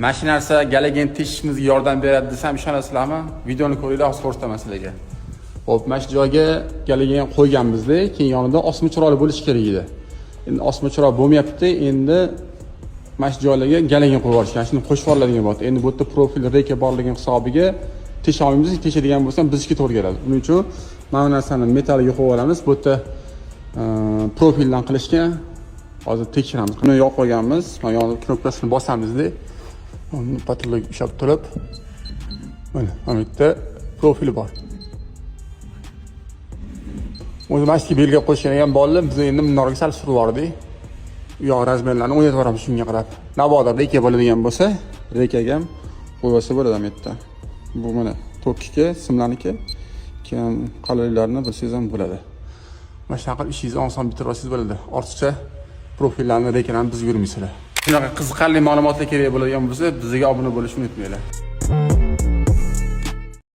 Mana shu narsa galogen teshishimizga yordam beradi desam, ishonasizlarmi? Videoni ko'ringlar, hozir ko'rsataman sizlarga. Xo'p, mana shu joyga galogen qo'yganmizda, keyin yonida osma chiroqli bo'lishi kerak edi. Endi osma chiroq bo'lmayapti, endi mana shu joylarga galogen qo'yib yuborishgan, shuni qo'shib yuboriladigan bo'ldi. Endi bu yerda profil, reyka borligini hisobiga tesha olmaymiz, teshadigan bo'lsam, bizga to'g'ri keladi. Buning uchun mana bu narsani metalliga qo'yib olamiz. Bu yerda profildan qilishgan. Hozir tekshiramiz. Buni yoqib qo'yganmiz. Mana yonida knopkasini bosamizda, uni потолок ushlab turib, mana bu yerda profili bor. O'zi mana shu belgilab qo'yishgan ekan bolalar, biz endi bundoqqa sal surib yubordik. U yoq размер larni o'ynatib yuboramiz shunga qarab. Mabodo reyka bo'ladigan bo'lsa, reykaga ham qo'yib olsa bo'ladi bu yerda. Bu mana tokkiki, simlarniki, keyin qalinliklarni bilsangiz ham bo'ladi. Mana shunaqa qilib ishingizni oson bitirib olsangiz bo'ladi. Ortiqcha profillarni, reykalarni buzib yurmaysizlar. Shunaqa qiziqarli ma'lumotlar kerak bo'ladigan bo'lsa, bizga obuna bo'lishni unutmanglar.